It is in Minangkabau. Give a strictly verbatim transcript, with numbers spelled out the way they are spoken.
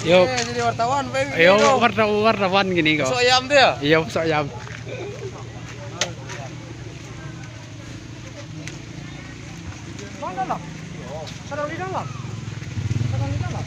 Yo. Eh, jadi wartawan, Pak, yo, ini, wartawan gini kok. Sok ayam tu ya? Iyo, sok ayam. Mana lah? Sedang di dalam. Sedang di dalam.